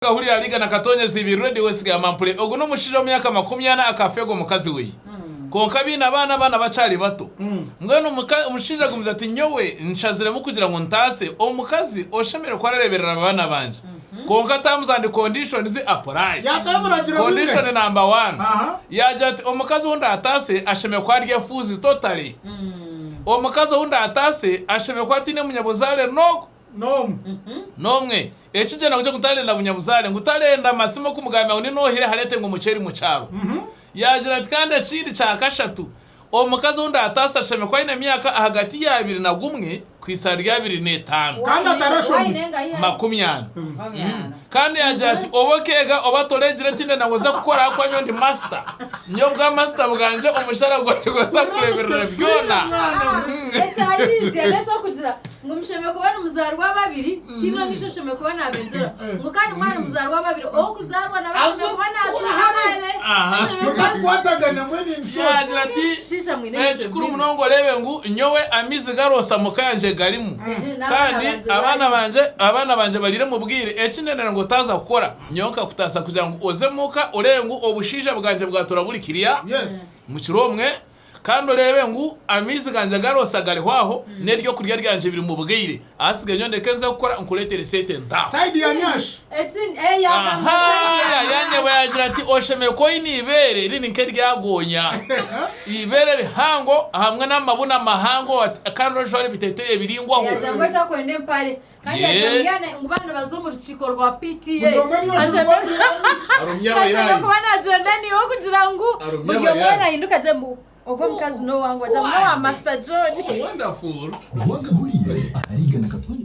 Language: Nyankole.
Gahurira Liga na Katonyezi ibiri Radio West gamba mpure ogu n'omushaija w'emyaka 40 akafeerwa omukazi we kwonka baine abaana abana bakyari bato mbwenu omushaija agumize ati nyowe nshaziremu kugira ngu ntaase omukazi oshemereire kuba arareberera abaana bangye kwonka terms and conditions apply Yataho ebiragiro bingahi? condition number one Aha. yagira ati omukazi ou ndataase ashemereire kuba ari efuuzi totally omukazi ou ndataase ashemereire kuba ataine munyabuzaare n'ogu N'omwe. N'omwe. Ekigyenda ngu ngu tarenda bunyabuzaare, ngu tarenda masimu kumugambira ngu ninohire hareete ngu omuceeri mu kyaro. Yaagira ati kandi ekindi kya kashatu, omukazi ou ndaataasa ashemereire kuba aine emyaka ahagati y'abiri na gumwe kuhitsya ahari 25. Kandi atarashomire. 40. Kandi yaagira ati oba okeega oba toreegire tindenda ngu oze kukora ahakuba nyowe ndi masita. Nyowe obwa masita bwangye omushara gwangye gwaza kureeberera byona. Ekyahiitsya n'eky'okugira ngu mushemereire kuba nimuzaarwa babiri, tihaine ondiijo oshemereire kuba naabengyera. Ngu kandi mwaba nimuzaarwa babiri, ow'okuzaarwa nawe ashemereire kuba naatuura hare. Ashemereire kuba. Mukakwatagana mwena in short. Yaagira ati, Shisha mwine emicwe Ekikuru mibi. munonga oreebe ngu nyowe amaizi garoosa muka yangye garimu, N'abaana kandi bangye abaana barimu. bangye abaana bangye bariire omu bwire. Eki ndenda ngu otaaza kukora, nyowe nkakutaasa kugira ngu oze muka oreebe ngu obushaija bwangye bwatuura buri kiriya Yes. mukiro omwe, Kandi oreebe ngu amaizi gangye agaroosa gariho aho, n'eryokurya ryangye biri mu bwaire. Ahasigaire nyowe ndeke nze kukora nkureetere sente ntaaho. Side ya Nyash. Aha! Yanyebwa yaagira ati, Oshemereire kuba oine eibeere riri nk'erya goonya, eibeere rihango hamwe n'amabunu mahango kandi ojware ebiteteeyi ebiringwaho. Yaagira ngu atakwenda empare. Kandi Yee. yagira ngu yaana ngu baaba nibaza omu rukiiko rwa PTA Buri omwe niyo ashemereire Arumya ashemereire abayaayi. kuba naagyenda niiwe kugira ngu Arumya buri omwe abayaayi. weena ahinduke agye mbu ogwo omukazi n'owange wagira ngu n'owa Master John. Wonderful. Wagahuriire ahari Igana Katonyezi.